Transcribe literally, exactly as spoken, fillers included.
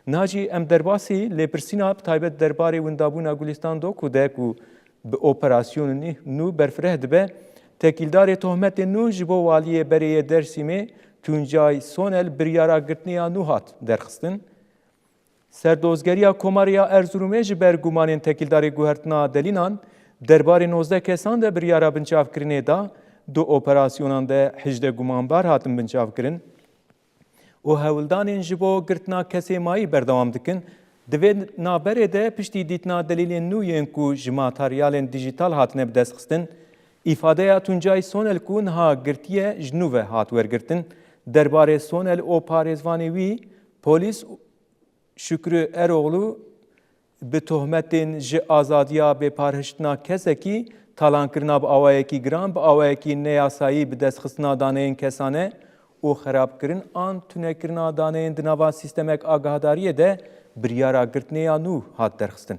Niha jî em derbasî lêpirsîna bi taybet derbarê windabûna Gulistan Doku de ku bi operasyonên nû berfireh dibe, tekîldarê tohmetên nû ji bo waliyê berê yê Dersîmê Tuncay Sonel biryara girtinê ya nû hat derxistin. Serdozgeriya Komarê ya Erzurumê ji ber gumanên tekîldarê guhertina delîlan derbarê nozdeh kesan de biryara binçavkirinê da, di operasyonan de hejdeh gumanbar hatin binçavkirin û hewldanên ji bo girtina kesê mayî berdewam dikin. Di vê navberê de piştî dîtina delîlên nû yên ku ji materyalên dîjîtal hatine bidestxistin, îfadeya Tuncay Sonel ku niha girtiye ji nû ve hat wergirtin. Derbarê Sonel û parêzvanê wî, polîs Şükrü Eroglu bi tohmetên ji azadiya bêparhiştina kesekî, talankirina bi awayekî giran, bi awayekî neyasayî bidestxistina daneyên kesane û xerabkirin an tunekirina daneyên di nava sîstemek agahdariyê de biryara girtinê ya nû hat derxistin.